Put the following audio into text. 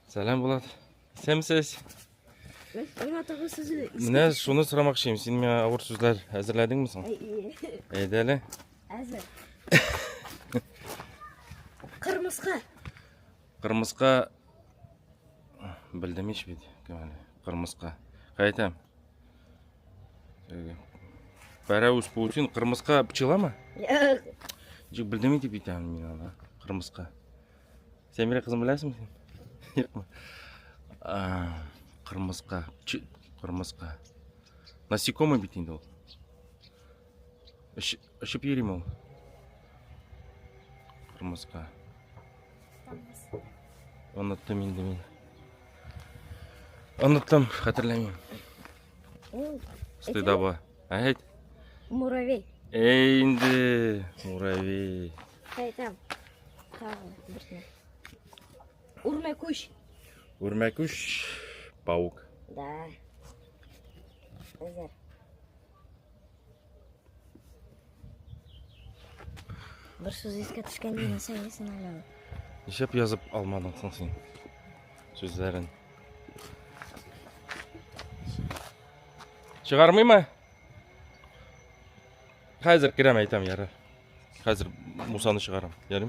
Сәлам, Булат. Исәнмесез? Миңа тагы сүзе. Менә шуны сорамакчы идем. Син миңа авыр сүзләр әзерләдеңме соң? Әйдә әле. Әзер. Кырмыска. Кырмыска белдем ич бит. Кем әле? Кырмыска. Кайтам. Пәрәвез паутин кырмыска пчеламы? Юк. Ничек белдем дип әйтәм мин аны. Кырмыска. Сәмирә кызым беләсеңме син? Юкмы? Кырмыска. Кырмыска. Насекомый бит инде ул. Очып йөриме ул? Кырмыска. Оныттым инде мин. Оныттым, хәтерләмим. Стыдаба. Әйт. Муравей. Эй инде, муравей. Әйтәм. Тагы берсен. Үрмәкүч. Үрмәкүч, паук. Да. Әзер. Бер сүз искә төшкән нәрсә әйтсен әле ул. Нишләп язып алмадың соң син сүзләрен? Чыгармыймы? Хәзер керәм әйтәм, ярар. Хәзер Мусаны чыгарам. Ярыймы?